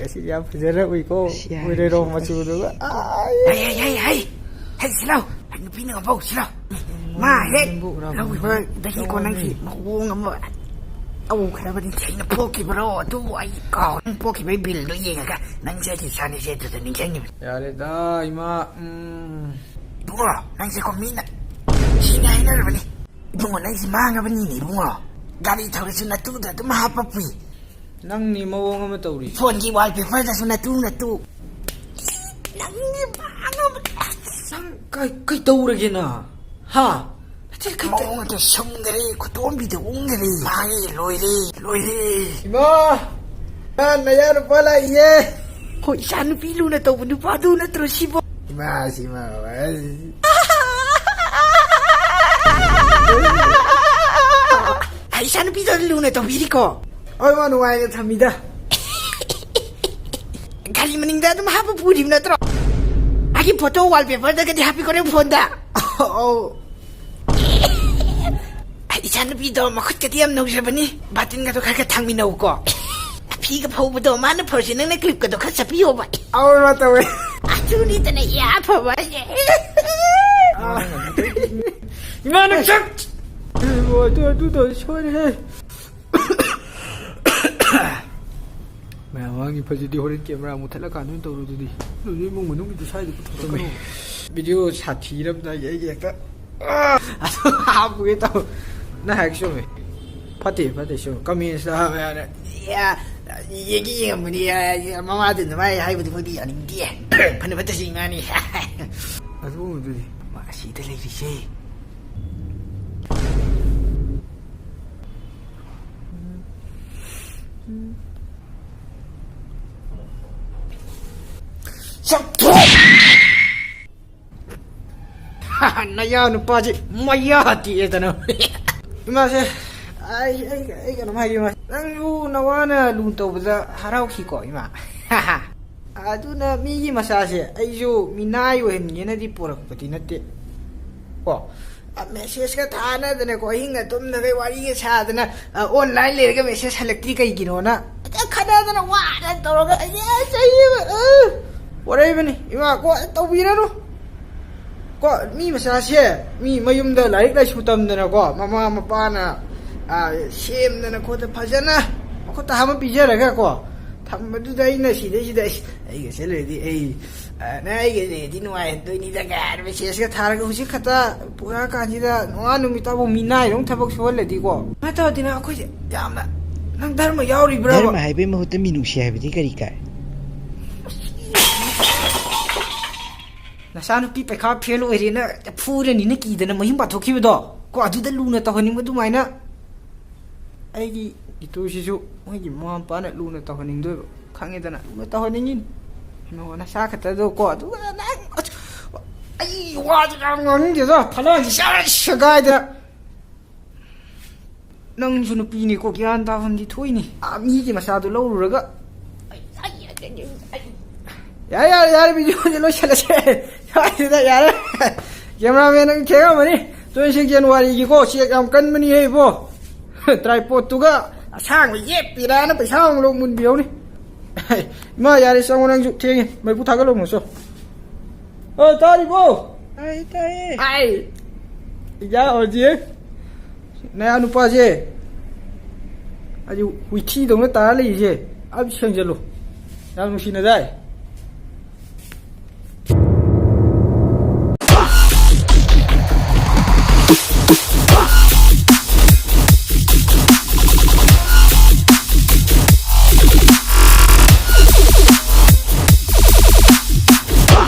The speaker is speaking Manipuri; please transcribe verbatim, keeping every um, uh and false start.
ꯑꯁꯤ ꯌꯥꯝ ꯐꯖꯔꯛꯎꯏꯀꯣ꯫ ꯑꯁ, ꯌꯥꯔꯦ, ꯎꯏꯔꯩꯔꯣꯝ ꯃꯆꯨꯗꯨꯒ꯫ ꯍꯩ, ꯍꯩ, ꯍꯩ, ꯍꯩ! ꯍꯩ, ꯁꯤꯂꯥꯎ! ꯍꯩ, ꯅꯨꯄꯤꯅ ꯉꯥꯎꯕꯧ, ꯁꯤꯂꯥꯎ! ꯃꯥ ꯍꯦꯛ ꯅꯕꯨꯛ ꯔꯥꯎ ꯂꯧꯈꯤꯕꯗꯒꯤꯀꯣ ꯅꯪꯁꯤ ꯃꯑꯣꯡ ꯑꯃ ꯇꯧꯈ꯭ꯔꯕꯅꯤ꯫ ꯊꯦꯡꯅ ꯄꯣꯛꯈꯤꯕ꯭ꯔꯣ? ꯑꯗꯨꯕꯨ ꯑꯩ ꯀꯥꯎ-, ꯅꯪ ꯄꯣꯛꯈꯤꯕꯒꯤ ꯕꯤꯜꯗꯣ ꯌꯦꯡꯉꯒ ꯅꯪꯁꯦ ꯑꯩꯒꯤ ꯏꯆꯥꯅꯤꯁꯦ ꯑꯗꯨꯗ ꯅꯤꯡꯁꯤꯡꯉꯤꯕꯅꯤ꯫ ꯌꯥꯔꯦꯗ, ꯏꯃꯥ, ꯎꯝ꯫ ꯏꯕꯨꯡꯉꯣ, ꯅꯪꯁꯦꯀꯣ ꯃꯤꯅ ꯁꯤꯅꯤ ꯍꯥꯏꯅꯔꯕꯅꯤ꯫ ꯏꯕꯨꯡꯉꯣ, ꯅꯪꯁꯤ ꯃꯥꯡꯉꯕꯅꯤꯅꯦ, ꯏꯕꯨꯡꯉꯣ꯫ ꯒꯥꯔꯤ ꯊꯧꯔꯁꯨ ꯅꯇꯨꯗ ꯑꯗꯨꯝ ꯍꯥꯞꯄ ꯄꯨꯏ꯫ ꯅꯪꯅꯤ ꯃꯑꯣꯡ ꯑꯃ ꯇꯧꯔꯤ꯫ ꯐꯣꯟꯒꯤ ꯋꯥꯜꯄꯦꯄꯔꯗꯁꯨ ꯅꯇꯨ, ꯅꯇꯨ꯫ ꯅꯪꯗꯤ ꯃꯥꯡꯉꯕꯅꯤ꯫ ꯅꯪ ꯀꯩ, ꯀꯩ ꯇꯧꯔꯒꯦ ꯅꯪ? ꯍꯥ? ꯅꯠꯇꯦ, ꯀꯩ ꯇꯧ- ꯃꯑꯣꯡ ꯑꯗꯨ ꯁꯨꯝꯈ꯭ꯔꯦ, ꯈꯨꯇꯣꯝꯕꯤꯗ ꯎꯪꯈ꯭ꯔꯦ꯫ ꯃꯥꯡꯉꯦ, ꯂꯣꯏꯔꯦ, ꯂꯣꯏꯔꯦ꯫ ꯏꯃꯥ! ꯅꯪ ꯅꯌꯥ ꯅꯨꯄꯥ ꯂꯥꯛꯏꯌꯦ꯫ ꯍꯣꯏ, ꯏꯆꯥ ꯅꯨꯄꯤ ꯂꯨꯅ ꯇꯧꯕ ꯅꯨꯄꯥꯗꯨ ꯅꯠꯇ꯭ꯔꯣ ꯁꯤꯕꯣ? ꯏꯃꯥ, ꯁꯤꯃ꯫ ꯑꯩ ꯏꯆꯥ ꯅꯨꯄꯤꯗꯣ ꯂꯨꯅ ꯇꯧꯕꯤꯔꯤꯀꯣ? ꯍꯣꯏ, ꯃꯥ ꯅꯨꯡꯉꯥꯏꯅ ꯊꯝꯃꯤꯗ꯫ ꯒꯥꯔꯤ ꯃꯅꯤꯡꯗ ꯑꯗꯨꯝ ꯍꯥꯞꯄ ꯄꯨꯔꯤꯕ ꯅꯠꯇ꯭ꯔꯣ? ꯑꯩꯒꯤ ꯐꯣꯇꯣ ꯋꯥꯜꯄꯦꯄꯔꯗꯒꯗꯤ ꯍꯥꯞꯄꯤꯀꯣ ꯅꯪ ꯐꯣꯟꯗ? ꯑꯧ꯫ ꯏꯆꯥ ꯅꯨꯄꯤꯗꯣ ꯃꯈꯨꯠꯀꯗꯤ ꯌꯥꯝ ꯅꯧꯖꯕꯅꯤ꯫ ꯕꯥꯇꯤꯟꯒꯗꯣ ꯈꯔ ꯈꯔ ꯊꯥꯡꯃꯤꯟꯅꯧꯀꯣ꯫ ꯐꯤꯒ ꯐꯧꯕꯗꯣ ꯃꯥꯅ ꯐꯧꯔꯁꯤ, ꯅꯪꯅ ꯀ꯭ꯂꯤꯞꯀꯗꯣ ꯈꯔ ꯆꯞꯄꯤꯌꯣꯕ꯫ ꯑꯧ, ꯃꯥ ꯇꯧꯋꯦ꯫ ꯑꯗꯨꯅꯤꯗꯅ ꯌꯥ ꯐꯕ ꯍꯥꯏꯁꯦ꯫ ꯏꯃꯥ, ꯅꯪ ꯆꯠ! ꯑꯗꯨ, ꯑꯗꯨ ꯇꯧꯔꯗꯤ ꯁꯣꯏꯔꯦꯍꯦ꯫ ꯃꯌꯥꯝ ꯃꯃꯥꯡꯒꯤ ꯐꯖꯗꯤ ꯍꯣꯔꯦꯟ ꯀꯦꯃꯦꯔꯥ ꯃꯨꯊꯠꯂꯀꯥꯟꯗ ꯑꯣꯏꯅ ꯇꯧꯔꯣ ꯑꯗꯨꯗꯤ꯫ ꯑꯗꯨꯗꯤ ꯏꯃꯨꯡ ꯃꯅꯨꯡꯒꯤꯗꯤ ꯁ꯭ꯋꯥꯏꯗ ꯄꯨꯊꯣꯛꯀꯅꯨ꯫ ꯚꯤꯗꯤꯑꯣ ꯁꯥꯊꯤꯔꯝꯗꯥꯏꯒꯤ ꯑꯩꯒꯤ ꯍꯦꯛꯇ, ꯑꯥ! ꯑꯗꯨ ꯍꯥꯞꯄꯨꯒꯦ ꯇꯧ-, ꯅꯪ ꯍꯥꯏꯔꯛ ꯆꯨꯝꯃꯦ꯫ ꯐꯠꯇꯦ, ꯐꯠꯇꯦ, ꯆꯨꯝꯃꯦ꯫ ꯀꯃꯦꯟꯁꯇ ꯍꯥꯞꯄ ꯌꯥꯔꯦ꯫ ꯌꯥ-, ꯌꯦꯡꯒꯤ ꯌꯦꯡꯉꯝꯕꯅꯤ, ꯌꯥ-, ꯌꯥ-, ꯃꯃꯥꯗꯤ ꯑꯗꯨꯃꯥꯏꯅ ꯍꯥꯏꯕꯗꯨꯃꯗꯤ ꯌꯥꯅꯤꯡꯗꯦ꯫ ꯐꯅ ꯐꯠꯇꯁꯤ ꯏꯃꯥꯅꯤ꯫ ꯑꯗꯨꯒꯨꯝꯕꯗꯨꯗꯤ꯫ ꯃꯥ ꯑꯁꯤꯗ ꯂꯩꯔꯤꯁꯦ꯫ ꯆꯠꯊꯣꯛ! ꯅꯌꯥ ꯅꯨꯄꯥꯁꯤ ꯃꯌꯥ ꯇꯦꯛꯑꯦꯗꯅ꯫ ꯏꯃꯥꯁꯦ, ꯑꯩ, ꯑꯩ, ꯑꯩ ꯀꯩꯅꯣꯝ ꯍꯥꯏꯒꯦ, ꯏꯃꯥ꯫ ꯅꯪꯁꯨ ꯅꯋꯥꯅ ꯂꯨ ꯇꯧꯕꯗ ꯍꯔꯥꯎꯈꯤꯀꯣ, ꯏꯃꯥ? ꯑꯗꯨꯅ ꯃꯤꯒꯤ ꯃꯆꯥꯁꯦ ꯑꯩꯁꯨ ꯃꯤꯅꯥꯏ ꯑꯣꯏꯍꯟꯒꯦꯅꯗꯤ ꯄꯣꯔꯛꯄꯗꯤ ꯅꯠꯇꯦ ꯀꯣ꯫ ꯑ, ꯃꯦꯁꯦꯖꯀ ꯊꯥꯅꯗꯅꯀꯣ, ꯑꯍꯤꯡꯒ ꯇꯨꯝꯗꯈꯩ ꯋꯥꯔꯤꯒ ꯁꯥꯗꯅ, ꯑ, ꯑꯣꯟꯂꯥꯏꯟ ꯂꯩꯔꯒ ꯃꯦꯁꯦꯖ ꯍꯜꯂꯛꯇ꯭ꯔꯤ ꯀꯩꯒꯤꯅꯣꯅ꯫ ꯑꯗ ꯈꯠ-, ꯅꯗꯅ ꯋꯥꯅ ꯇꯧꯔꯒ ꯑꯩꯁꯦ ꯆꯍꯤ ꯑꯃ, ꯑ, ꯋꯥꯔꯛꯏꯕꯅꯤ꯫ ꯏꯃꯥ ꯀꯣ, ꯇꯧꯕꯤꯔꯅꯨ꯫ ꯀꯣ, ꯃꯤ ꯃꯆꯥꯁꯦ, ꯃꯤ ꯃꯌꯨꯝꯗ ꯂꯥꯏꯔꯤꯛ ꯂꯥꯏꯁꯨ ꯇꯝꯗꯅꯀꯣ, ꯃꯃꯥ ꯃꯄꯥꯅ, ꯑ, ꯁꯦꯝꯗꯅ ꯈꯣꯠꯇ ꯐꯖꯅ ꯃꯈꯨꯠꯇ ꯍꯥꯝꯃ ꯄꯤꯖꯔꯒ ꯀꯣ, ꯊꯝꯕꯗꯨꯗ ꯑꯩꯅ ꯁꯤꯗꯩꯁꯤꯗ, "ꯑꯩꯁ, ꯑꯩꯒ ꯆꯠꯂꯨꯔꯗꯤ ꯑꯩ, ꯑ, ꯅꯪ ꯑꯩꯒ ꯂꯩꯔꯗꯤ ꯅꯨꯡꯉꯥꯏꯍꯟꯗꯣꯏꯅꯤꯗ" ꯀꯥꯏꯅ ꯃꯦꯁꯦꯖꯀ ꯊꯥꯔꯒ, ꯍꯧꯖꯤꯛ ꯈꯛꯇ ꯄꯨꯔꯛꯑ ꯀꯥꯟꯁꯤꯗ ꯅꯣꯡꯉꯥꯟ ꯅꯨꯃꯤꯠ ꯇꯥꯕꯨ ꯃꯤꯅꯥꯏꯗꯧ ꯊꯕꯛ ꯁꯨꯍꯜꯂꯗꯤꯀꯣ, ꯀꯃꯥꯏꯅ ꯇꯧꯔꯗꯤꯅ ꯑꯩꯈꯣꯏꯁꯦ ꯌꯥꯝꯅ, "ꯅꯪ ꯙꯔꯃ ꯌꯥꯎꯔꯤꯕ꯭ꯔꯥꯕ?" ꯙꯔꯃ ꯍꯥꯏꯕꯒꯤ ꯃꯍꯨꯠꯇ ꯃꯤꯅꯨꯡꯁꯤ ꯍꯥꯏꯕꯗꯤ ꯀꯔꯤ ꯀꯥꯏ? ꯅꯆꯥꯅꯨꯄꯤ ꯄꯩꯈꯥ ꯐꯦꯜ ꯑꯣꯏꯔꯦꯅ ꯐꯨꯔꯅꯤꯅ ꯀꯤꯗꯅ ꯃꯌꯨꯝ ꯄꯥꯟꯊꯣꯛꯈꯤꯕꯗꯣ ꯀꯣ, ꯑꯗꯨꯗ ꯂꯨꯅ ꯇꯧꯍꯟꯅꯤꯡꯕ ꯑꯗꯨꯃꯥꯏꯅ ꯑꯩꯒꯤ ꯏꯇꯨꯁꯤꯁꯨ ꯃꯣꯏꯒꯤ ꯃꯃꯥ ꯃꯄꯥꯅ ꯂꯨꯅ ꯇꯧꯍꯟꯅꯤꯡꯗꯣꯏꯕ ꯈꯪꯉꯦꯗꯅ, ꯂꯨꯅ ꯇꯧꯍꯟꯅꯤꯡꯉꯤꯅꯤ꯫ ꯅꯣ, ꯅꯁꯥ ꯈꯛꯇꯗꯣ ꯀꯣ, ꯑꯗꯨꯒ ꯅꯪ, ꯑꯩ ꯋꯥꯁꯦ ꯌꯥꯝ ꯉꯥꯡꯅꯤꯡꯗꯦꯗ, ꯐꯅꯥꯁꯤ ꯁꯦꯒꯥꯏꯗꯅ꯫ ꯅꯪꯁꯨ ꯅꯨꯄꯤꯅꯤꯀꯣ, ꯒ꯭ꯌꯥꯟ ꯇꯥꯐꯝꯗꯤ ꯊꯣꯛꯏꯅꯤ꯫ ꯑꯥ, ꯃꯤꯒꯤ ꯃꯆꯥꯗꯨ ꯂꯧꯔꯨꯔꯒ꯫ ꯑꯩ, ꯑꯩ, ꯑꯩ, ꯑꯩ, ꯑꯩ꯫ ꯌꯥꯔꯦ, ꯌꯥꯔꯦ, ꯌꯥꯔꯦ, ꯚꯤꯗꯤꯑꯣꯁꯦ ꯂꯣꯏꯁꯤꯜꯂꯁꯦ꯫ ꯁ꯭ꯋꯥꯏꯁꯤꯗ ꯌꯥꯔꯦ꯫ ꯀꯦꯃꯦꯔꯥꯃꯦꯟ ꯅꯪ ꯊꯦꯡꯉꯝꯃꯅꯤ꯫ ꯇ꯭ꯋꯦꯟꯇꯤ ꯁꯤꯛꯁ ꯖꯅꯋꯥꯔꯤꯒꯤꯀꯣ, ꯆꯦꯛ ꯌꯥꯝ ꯀꯟꯕꯅꯤꯍꯦ ꯏꯕꯣ꯫ ꯇ꯭ꯔꯥꯏꯄꯣꯠꯇꯨꯒ ꯑꯁꯥꯡꯕ ꯌꯦꯞꯄꯤꯔꯥꯅ ꯄꯩꯁꯥ ꯑꯃꯨꯛ ꯂꯧ ꯃꯨꯟꯕꯤꯍꯧꯅꯤ꯫ ꯏꯃꯥ, ꯌꯥꯔꯦ, ꯆꯪꯉꯣ, ꯅꯪꯁꯨ ꯊꯦꯡꯉꯦ꯫ ꯃꯩꯐꯨ ꯊꯥꯒꯠꯂꯣ ꯑꯃꯨꯛꯁꯨ꯫ ꯑ, ꯇꯥꯔꯤꯕꯣ? ꯇꯥꯏꯌꯦ, ꯇꯥꯏꯌꯦ꯫ ꯍꯥꯏ꯫ ꯏꯌꯥ ꯑꯣꯏꯗꯤꯌꯦ꯫ ꯅꯌꯥ ꯅꯨꯄꯥꯁꯦ꯫ ꯑꯗꯨ ꯍꯨꯏꯊꯤꯗꯧꯅ ꯇꯥꯔ ꯂꯩꯔꯤꯁꯦ꯫ ꯑꯝ ꯁꯦꯡꯖꯜꯂꯨ꯫ ꯌꯥꯝ ꯅꯨꯡꯁꯤꯅꯗꯥꯏ?